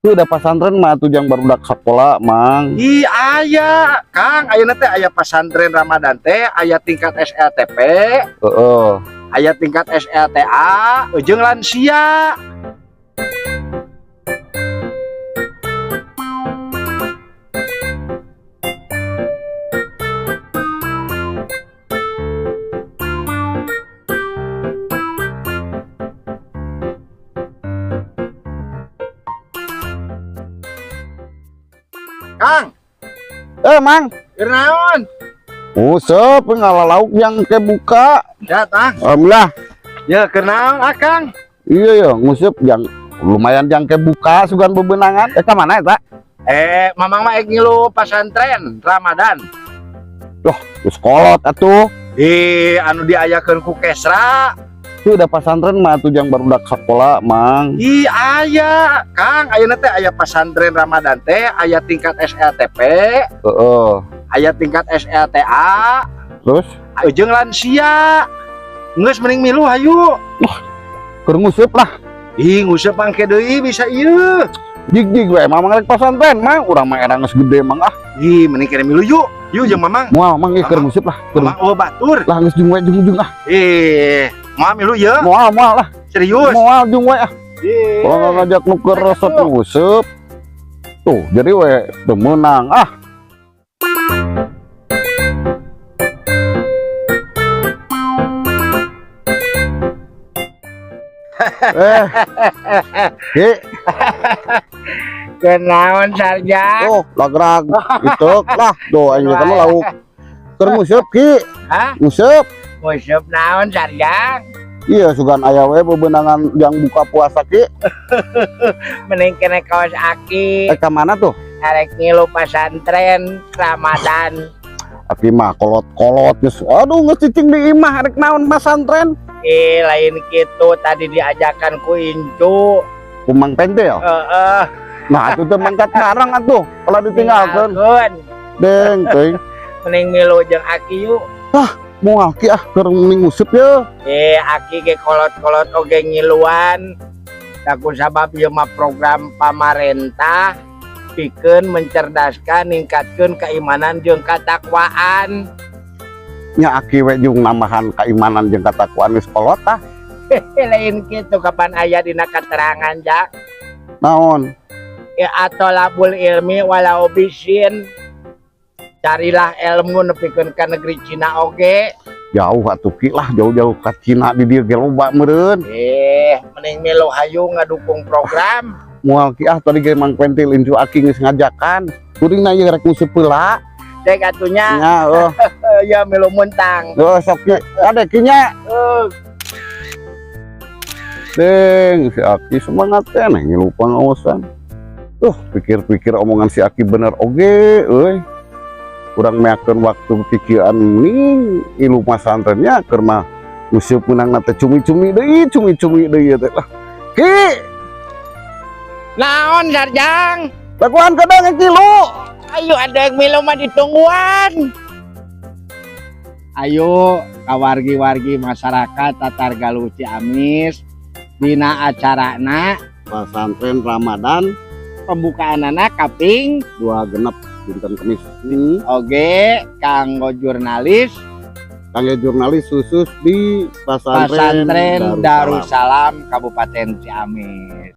Tuh udah pasantren mah tuh yang barudak sekolah, Mang. Ih, aya, Kang, ayeuna teh aya pasantren Ramadan teh, aya tingkat SLTP, Heeh. Aya tingkat SLTA, jeung lansia. Kang, Eh, Mang. Keur naon? Usep ngala lauk yang kebuka. Ya, Kang. Alhamdulillah. Ya, keur naon, ah, Kang? Iya ya, nguseup yang lumayan yang kebuka sugan bebenangan. Eh, ka mana eta? Eh, Mamang mah ek ngilu pasantren Ramadan. Geus kolot atuh. Ih, anu diayakeun ku Kesra. Tuh udah pasantren mah tuh yang barudak sekolah, Mang. Ih, aya, Kang, ayeuna teh aya pasantren Ramadan teh, aya tingkat SLTP, Heeh. Aya tingkat SLTA, Terus jeung lansia. Geus mending milu hayu. Keur nguseup lah. Ih, nguseup mangke deui bisa ieu. Jig-jig we Mamang rek pasantren, Mang. Urang mah era geus gede, Mang, ah. Ih, mending kene milu yuk. Yuk jeung Mamang. Moal, Mang, ieu keur nguseup lah. Keur Mamang oh batur. Lah geus jung we jung-jung ah. Eh, moal milu ye. Moal moal lah. Serius. Moal jung we ah. Ih. Kalau nggak ngajak nu keur resep nguseup. Tuh, jadi we teu meunang ah. Eh. Ki, Kenaon sarja? Oh, lagrak itu lah, tuh aing kamu lauk. Keur nguseup, Ki. Hah? Nguseup. Nguseup naon sarja? Iya, sugan aya we bebenangan yang buka puasa, Ki. Mending kene kaos aki. Eh, ka mana tuh? Arek ngilu pasantren Ramadan. Aki mah kolot-kolot geus. Aduh, geus cicing di imah rek naon pasantren? Eh, lain gitu tadi diajakan ku Incu. Ku Mang Pentil. Heeh. Nah, itu teh mangkat barang atuh kalau ditinggalkeun. Tinggalkeun. Deng, teuing. Mending milu jeung aki yuk. Moal, Ki, ah, keur mending nguseup ye. Eh, aki ge kolot-kolot oge ngiluan. Ku sabab ieu mah program pamarentah pikeun mencerdaskan, ningkatkeun keimanan jeung katakwaan. Nya aki we jeung nambahan keimanan jeung katakwaan geus kolot ah. Lain kitu, kapan aya dina keterangan jak. Naon? Ya, atholabul ilmi walau bissin. Carilah ilmu nepikeun ka negeri Cina oge. Jauh atuh, Ki, lah jauh-jauh ka Cina, di dieu ge loba meureun. Eh, mending milu hayu ngadukung program. Moal, Ki, ah, tadi ge Mang Pentil incu aki geus ngajakan. Kuring na ieu rek nguseup heula. Cek atunya. Nya, oh. Ya milu muntang. Oh, sok Ki. Ade Ki nya. Eh. Deng, si Aki semangat teh nih ngilu pangaosan. Tuh, pikir-pikir omongan si Aki bener oge, euy. Kurang meakeun waktu pikiran nih ilu pasantrennya keur mah nguseup meunang teh cumi-cumi deui, cumi-cumi deui teh lah. Ki, Naon sarjang? Lakuan kadang kilu. Ayo ada yang milu mah ditungguan. Ayo kawargi-wargi masyarakat Tatar Galuh Ciamis dina acarana Pasantren Ramadan pembukaan anak kaping 26 dinten Kemis. Oge kanggo jurnalis. Kangge jurnalis khusus di Pasantren, Pasantren Darussalam. Darussalam Kabupaten Ciamis.